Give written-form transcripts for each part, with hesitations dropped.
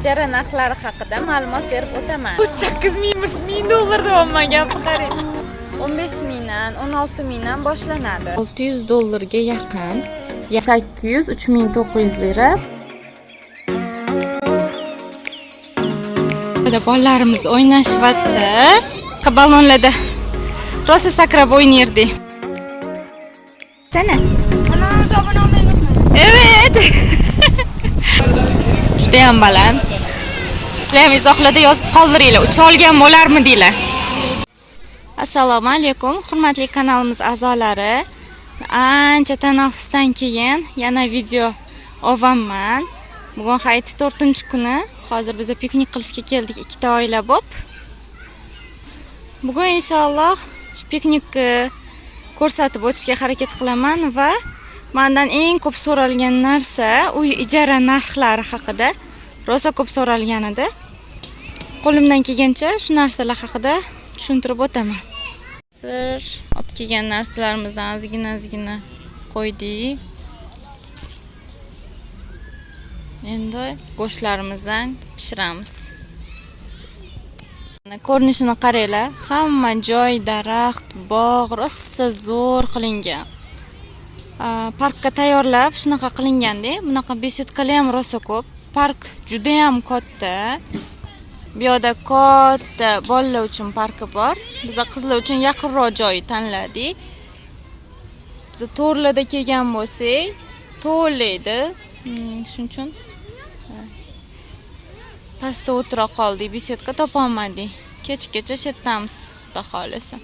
ijara narxlari haqida ma'lumot berib o'taman. 38 mingmish, 1000 dollar deyapman, gapni qarang. 15 mingdan, 16 mingdan boshlanadi. 600 dollarga yaqin. 800 3900 lira. Bolalarimiz o'ynashyapti. Ballonlarda rosa sakrab o'ynardik. Sana. Evet. Judayam baland. Sizlar ham izohlarda yozib qoldiringlar. Ucha olgan bo'larmidinglar? Assalomu alaykum, hurmatli kanalimiz a'zolari. Ancha tanaffusdan keyin yana video olyapman. Bugun hayit 4-kuni. Hozir biz piknik qilishga keldik ikkita oila bo'lib. Bugun inshaalloh shu piknikni ko'rsatib o'tishga harakat qilaman va mendan eng ko'p so'ralgan narsa uy ijara narxlari haqida rosa ko'p so'ralgan edi. Qo'limdan kelgancha shu narsalar haqida tushuntirib o'taman. Hozir olib kelgan narsalarimizdan ozgina-ozgina qo'ydik. Endi go'shtlarimizdan pishiramiz. Mana ko'rinishini qaranglar, hamma joy daraxt, bog' rosa zo'r qilingan. Parkka tayyorlab shunaqa qilinganda, bunaqa besedkalar ham rosa ko'p. Park juda ham katta. Bu yoqda katta bolalar uchun parki bor. Biz qizlar uchun yaqinroq joy tanladik. Biz to'rlarda kelgan bo'lsak, to'la edi. Shuning uchun pastda o'tira qoldik, besedka topolmadik. Kechgacha shu yerdamiz, Xudo xohlasa.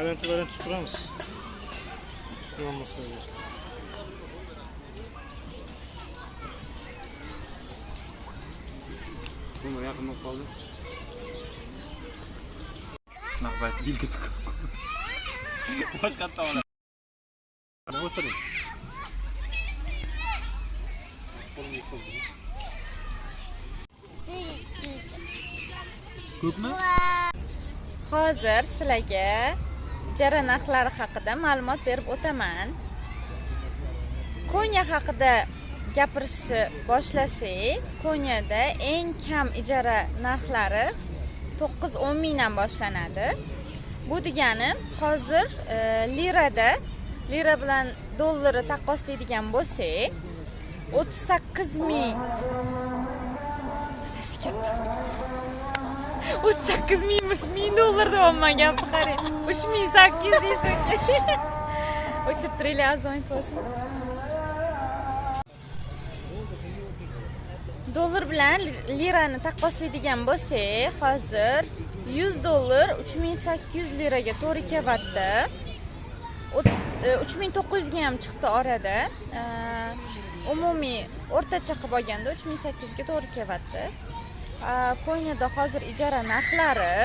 Aylantirib aylantirib turamiz. Yonmasa agar. Buni yaqin bo'lib qoldi. Shunaqa payt vilka tiqib. Boshqa tomonga. O'tiring. Qo'limga qo'ydim. Ko'pmi? Hozir sizlarga ijara narxlari haqida ma'lumot berib o'taman. Konya haqida gapirishni boshlasak, Konyada eng kam ijara narxlari 9-10 mingdan boshlanadi. Bu degani hozir lirada, lira bilan dollarni taqqoslaydigan bo'lsak, 38 ming adashib ketdim. 38 mingmish, 1000 dollar deyapman, gapni qarang. 3800 deyish kerak. O'chib turinglar, azon aytib. Dollar bilan lirani taqqoslaydigan bo'lsak, hozir 100 dollar 3800 liraga to'g'ri kelyapti. 3900 ga ham chiqdi orada. Umumiy o'rtacha qilib olganda 3800 ga to'g'ri kelyapti. Konyada hozir ijara narxlari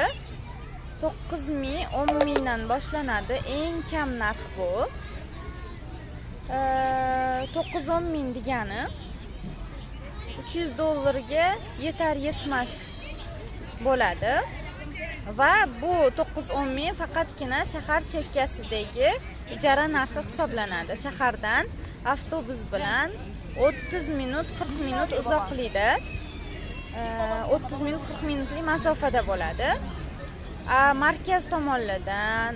9 ming, 10 mingdan boshlanadi. Eng kam narx bu. 9-10 ming degani 300 dollarga yetar yetmas bo'ladi. Va bu 9-10 ming faqatgina shahar chekkasidagi ijara narxi hisoblanadi. Shahardan avtobus bilan 30 minut, 40 minut uzoqlikda, 30 minut, 40 minutlik masofada bo'ladi. Markaz tomonlardan,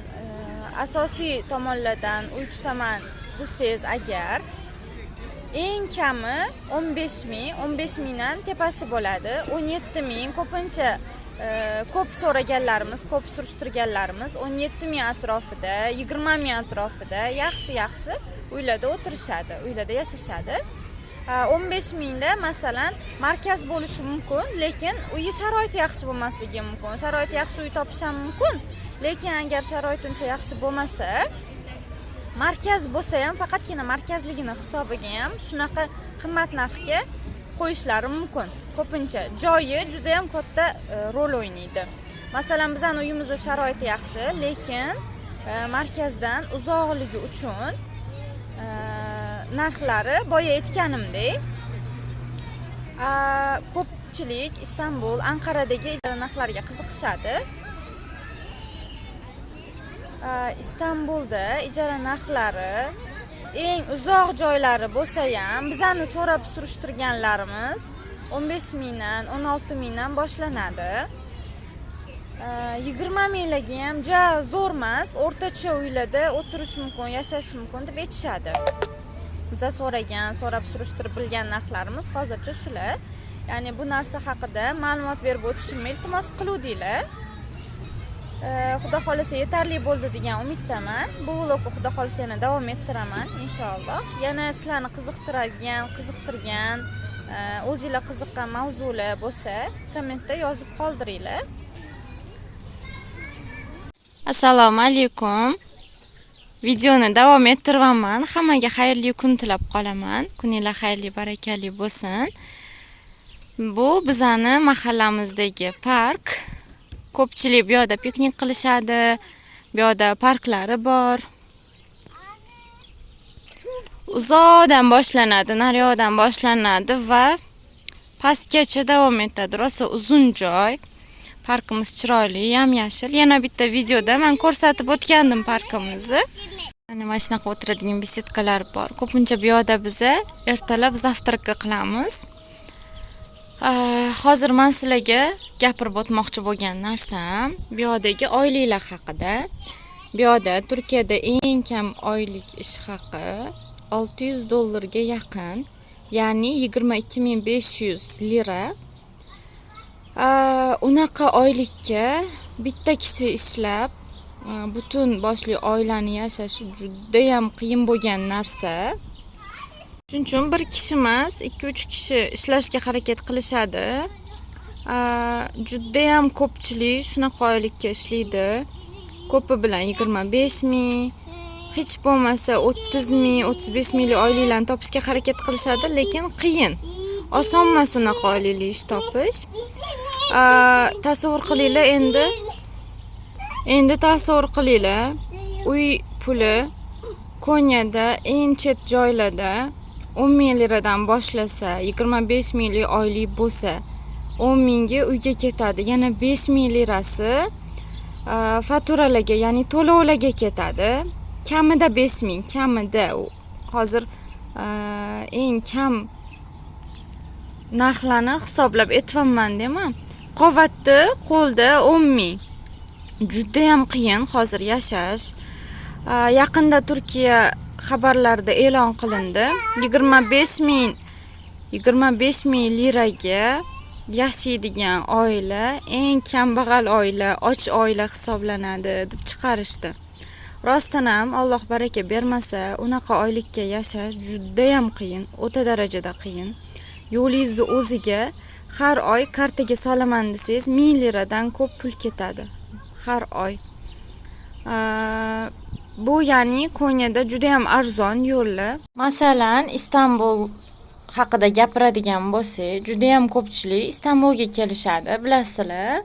asosiy tomonlardan uy tutaman Desangiz agar, eng kami 15 000, 15 000dan tepasi bo'ladi, 17 000. Ko'pincha ko'p so'raganlarimiz, ko'p surishtirganlarimiz 17 000 atrofida, 20 000 atrofida yaxshi yaxshi uylarda o'tirishadi, uylarda yashashadi. 15 000da, masalan, markaz bo'lishi mumkin, lekin uyi sharoiti yaxshi bo'lmasligi mumkin. Sharoiti yaxshi uy topish ham mumkin, lekin agar sharoit uncha yaxshi bo'lmasa, markaz bo'lsa ham, faqatgina markazligini hisobiga ham shunaqa qimmat narxga qo'yishlari mumkin. Ko'pincha joyi juda yam katta rol o'ynaydi. Masalan, bizani uyimizni sharoiti yaxshi, lekin markazdan uzoqligi uchun narxlari boya aytganimdek. Ko'pchilik Istanbul, Anqaradagi ijara narxlariga qiziqishadi. Istanbulda ijara narxlari eng uzoq joylari bo'lsa ham, bizani so'rab surishtirganlarimiz 15 000dan, 16 000dan boshlanadi. 20 000larga ham ja zo'r emas, o'rtacha uylarda o'tirish mumkin, yashash mumkin deb aytishadi. Biza so'ragan, so'rab surishtirib bilgan narxlarimiz hozircha shular. Ya'ni bu narsa haqida ma'lumot berib o'tishimni iltimos qiluvdinglar. Xudo xohlasa, yetarli bo'ldi degan umiddaman. Bu vlogni, xudo xohlasa, yana davom ettiraman, inshaalloh. Yana sizlarni qiziqtiradigan, qiziqtirgan, o'zinglar qiziqqan mavzular bo'lsa, kommentda yozib qoldiringlar. Assalomu alaykum. Videoni davom ettiryapman. Hammaga xayrli kun tilab qolaman. Kuninglar xayrli, barakali bo'lsin. Bu bizani mahallamizdagi park. Ko'pchilik bu yoqda piknik qilishadi. Bu yoqda parklari bor. Uzoqdan boshlanadi, naryoqdan boshlanadi va pastgacha davom etadi. Rosa uzun joy. Parkimiz chiroyli, yam-yashil. Yana bitta videoda men ko'rsatib o'tgandim parkimizni. Mana shunaqa o'tiradigan беседка lar bor. Ko'pincha bu yoqda biza ertalab завтрак qilamiz. Hozir men sizlarga gapirib o'tmoqchi bo'lgan narsam bu yoqdagi oyliklar haqida. Bu yoqda, Turkiyada eng kam oylik ish haqi 600 dollarga yaqin, ya'ni 22 500 lira. Unaqa oylikka bitta kishi ishlab, butun boshli oilani yashashi judayam qiyin bo'lgan narsa. Shuning uchun bir kishi emas, 2-3 kishi ishlashga harakat qilishadi. Judayam ko'pchilik shunaqa oylikka ishlaydi. Ko'pi bilan 25 ming, hech bo'lmasa 30 ming, 35 minglik oyliklarni topishga harakat qilishadi, lekin qiyin. Oson emas unaqa oylikli ish topish. Tasavvur qilinglar endi. Endi tasavvur qilinglar, uy puli Konyada eng chet joylarda 10 ming liradan boshlasa, 25 minglik oylik bo'lsa, 10 mingga uyga ketadi. Yana 5 ming lirasi faturalarga, ya'ni to'lovlarga ketadi. Kamida 5 ming, kamida. Hozir eng kam narxlarni hisoblab aytyapman deyman. Qovatdi qo'lda 10 ming. Judayam qiyin hozir yashash. Yaqinda Turkiya xabarlarida e'lon qilindi. 25 ming, 25 ming liraga yashaydigan oila eng kambag'al oila, och oila hisoblanadi deb chiqarishdi. Rostdan ham, Alloh baraka bermasa, unaqa oylikka yashash judayam qiyin, o'ta darajada qiyin. Yo'lingizni o'ziga har oy kartaga solaman desangiz, 1000 liradan ko'p pul ketadi har oy. Bu ya'ni Konyada judayam arzon yo'llar. Masalan, Istanbul haqida gapiradigan bo'lsak, judayam ko'pchilik Istanbulga kelishadi, bilasizlar.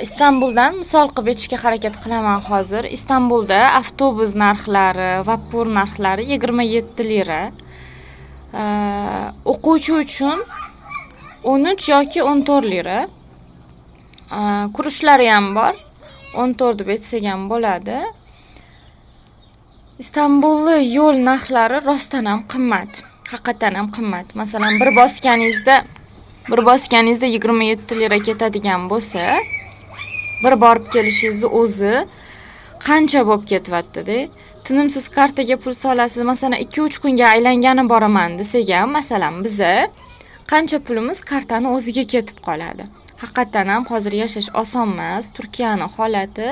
Istanbuldan misol qilib aytishga harakat qilaman hozir. Istanbulda avtobus narxlari, vapur narxlari 27 lira. O'quvchi uchun 13 yoki 14 lira. Kurushlari ham bor. 14 deb aytsak ham bo'ladi. Istanbulni yo'l narxlari rostdan ham qimmat. Haqiqatan ham qimmat. Masalan, bir bosganingizda 27 lira ketadigan bo'lsa, bir borib kelishingizni o'zi qancha bo'lib ketyapti-da. Tinimsiz kartaga pul solasiz. Masalan, 2-3 kunga aylangani boraman desak ham, masalan, biza qancha pulimiz kartani o'ziga ketib qoladi. Haqiqatdan ham hozir yashash oson emas. Turkiyani holati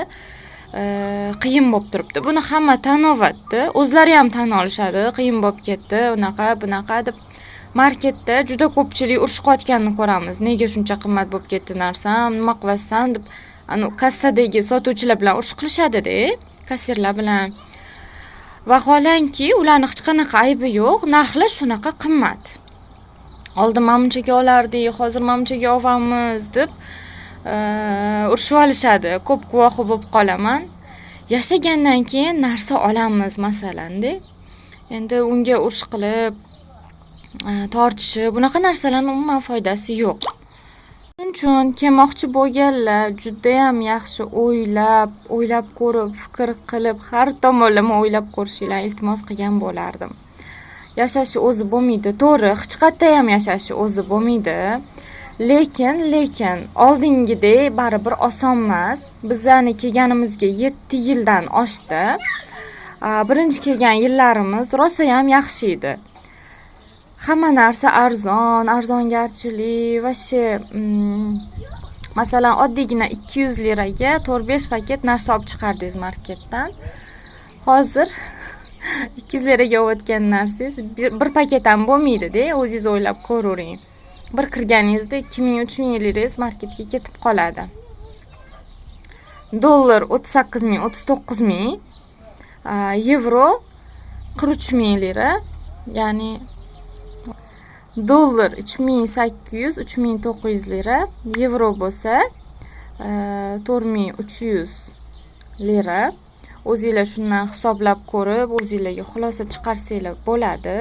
qiyin bo'lib turibdi. Buni hamma tan olyapti. O'zlari ham tan olishadi, qiyin bo'lib ketdi, unaqa, bunaqa deb. Marketda juda ko'pchilik urush qilayotganini ko'ramiz. Nega shuncha qimmat bo'lib ketdi narsam, nima qilasan deb, anu kassadagi sotuvchilar bilan urush qilishadi-da, kassirlar bilan. Vaholanki, ularni hech qanaqa aybi yo'q, narxlar shunaqa qimmat. Oldin mana bunchaga olardik, hozir mana bunchaga olamiz deb urushib olishadi. Ko'p guvohi bo'lib qolaman. Yashagandan keyin narsa olamiz masalan-da. Endi unga urush qilib, tortishib, bunaqa narsalarning umuman foydasi yo'q. Shuning uchun kelmoqchi bo'lganlar judayam yaxshi o'ylab, o'ylab ko'rib, fikr qilib, har tomonlama o'ylab ko'rishinglarni iltimos qilgan bo'lardim. Yashashi o'zi bo'lmaydi. To'g'ri, hech qayerda ham yashashi o'zi bo'lmaydi. Lekin oldingidek baribir oson emas. Bizani kelganimizga 7 yildan oshdi. Birinchi kelgan yillarimiz rosayam yaxshi edi. Hamma narsa arzon, arzongarchilik, вообще, masalan, oddiygina 200 liraga 4-5 paket narsa olib chiqardingiz marketdan. Hozir 200 liraga olayotgan narsangiz bir paket ham bo'lmaydi-da, o'zingiz o'ylab ko'ravering. Bir kirganingizda 2000-3000 lirangiz marketga ketib qoladi. Dollar 38 ming, 39 ming, yevro 43 ming lira, ya'ni dollar 3800, 3900 lira, yevro bo'lsa, 4300 lira. O'zinglar shundan hisoblab ko'rib, o'zinglarga xulosa chiqarsanglar bo'ladi.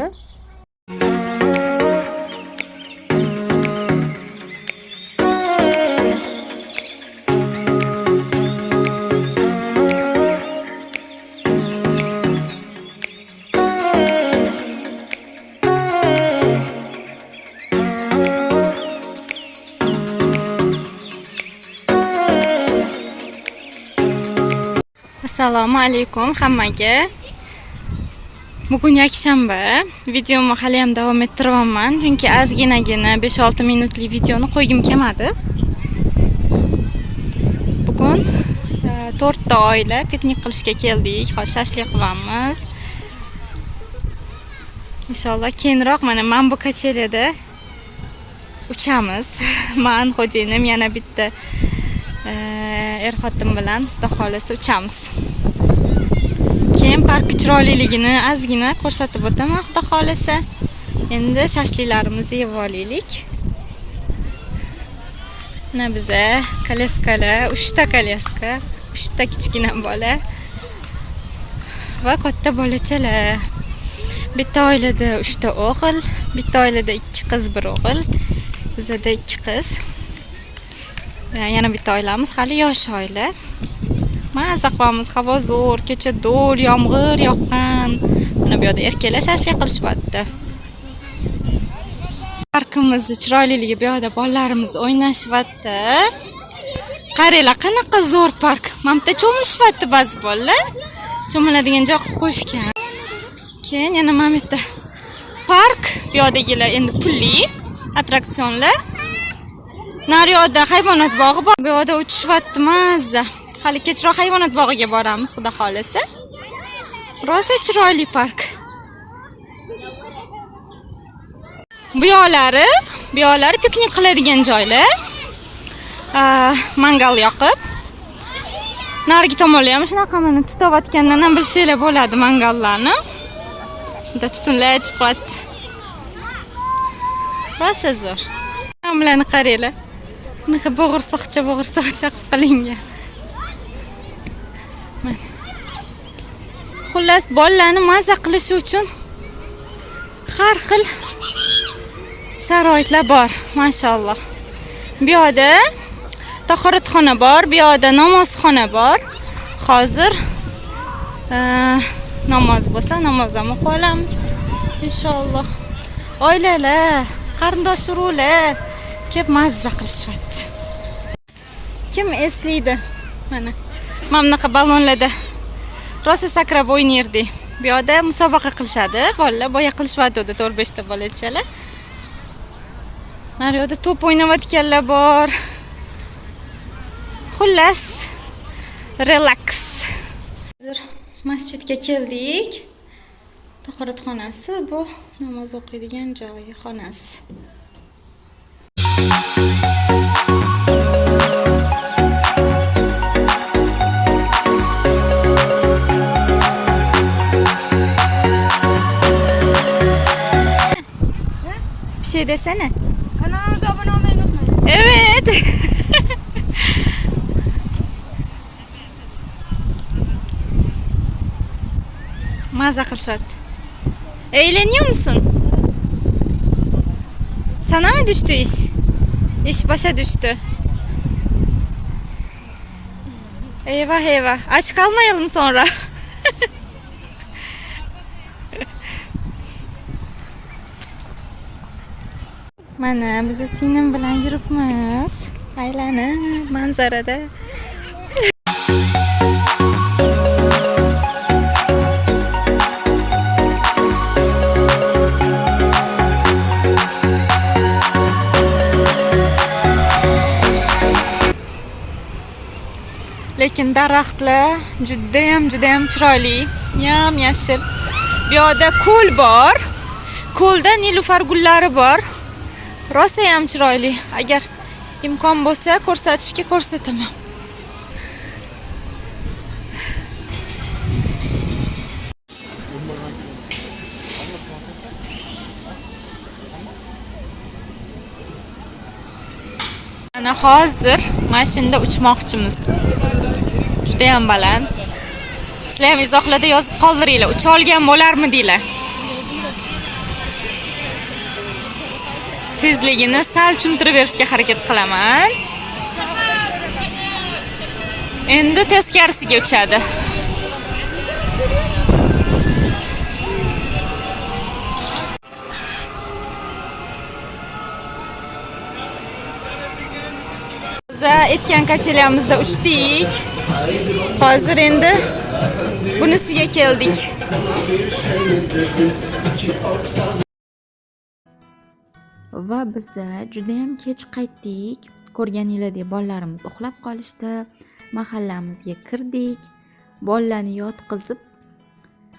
Assalomu alaykum hammaga. Bugun yakshanba. Videomni hali ham davom ettiryapman, chunki ozginagina 5-6 minutlik videoni qo'ygim kelmadi. Bugun 4ta oila piknik qilishga keldik. Hozir shashlik qilyapmiz. Inshaalloh keyinroq mana bu kachelada uchamiz. Man, xo'jayinim, yana bitta er-xotin bilan xudo xohlasa uchamiz. Keyin park chiroyliligini ozgina ko'rsatib o'taman xudo xohlasa. Endi shashliklarimizni yeb olaylik. Mana biza kolyaskalar, 3 ta kolyaska, 3 ta kichkina bola va katta bolachalar. Bitta oilada 3 ta o'g'il, bitta oilada 2 qiz, 1 o'g'il. Bizada 2 qiz. Yana bitta oilamiz, hali yosh oila. Maza qilyapmiz, havo zo'r, kecha do'l, yomg'ir yoqqan. Mana bu yerda erkaklar shashlik qilishyapti. Parkimiz chiroyliligi, bu yerda bolalarimiz o'ynashyapti. Qaranglar, qanaqa zo'r park. Mana bu yerda cho'milishyapti ba'zi bolalar. Cho'miladigan joy qilib qo'yishgan. Keyin yana mana bu yerda park, bu yerdagilar endi pulli attraksionlar. Nariyoqda hayvonot bog'i bor. Bu yerda uchishyapti mazza. Hali kechroq hayvonot bog'iga boramiz, xudo xolasa. Rosa chiroyli park. Bu yoqlari piknik qiladigan joylar. Mangal yoqib. Narigi tomonda ham shunaqa mana tutayotgandan ham bilsanglar bo'ladi mangallarni. Bunda tutunlar chiqyapti. Rosa zo'r. Bularni qaranglar. Bunaqa bo'g'irsoqcha, bo'g'irsoqcha qilib qilingan. Mana. Xullas, bolalarni maza qilishi uchun har xil sharoitlar bor, mashalloh. Bu yerda tahoratxona bor, bu yerda namozxona bor. Hozir namoz bo'lsa, namoz ham o'qib olamiz inshaalloh. Oilalar, qarindosh urug'lar kelib mazza qilishyapti. Kim eslaydi? Mana bunaqa ballonlarda Rosa sakrab o'ynardik. Bu yoqda musobaqa qilishadi. Bolalar boya qilishyapti 4-5 ta bolachalar. Nari yoqda to'p o'ynayotganlar bor. Xullas, relax. Hozir masjidga keldik. Tahoratxonasi bu namoz o'qiydigan joyi, xonasi. Bir şey desene. Kanalımıza abone olmayı unutmayın. Evet. Maza qilishyapti. Eğleniyor musun? Sana mı düştü iş? İş başa düştü. Eyvah eyvah. Aç kalmayalım sonra. Mana biz singlim bilan yuribmiz. Aylanib manzarada. Lekin daraxtlar judayam judayam chiroyli, yam yashil. Bu yoqda ko'l bor. Ko'lda nilufar gullari bor. Rosa ham chiroyli. Agar imkon bo'lsa ko'rsatishga ko'rsataman. Mana hozir mashinada uchmoqchimiz. Juda ham baland. Sizlar ham izohlarda yozib qoldiringlar. Ucha olgan bo'larmidinglar? Tezligini sal tushuntirib berishga harakat qilaman. Endi teskarisiga uchadi. Biz aytgan kachelyamizda uchdik. Hozir endi bunisiga keldik. Va biza judayam kech qaytdik. Ko'rganinglardek bolalarimiz uxlab qolishdi. Mahallamizga kirdik. Bolalarni yotqizib,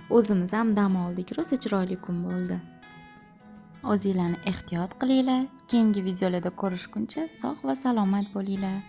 o'zimiz ham dam oldik. Rosa chiroyli kun bo'ldi. O'zinglarni ehtiyot qilinglar. Keyingi videolarda ko'rishguncha sog' va salomat bo'linglar.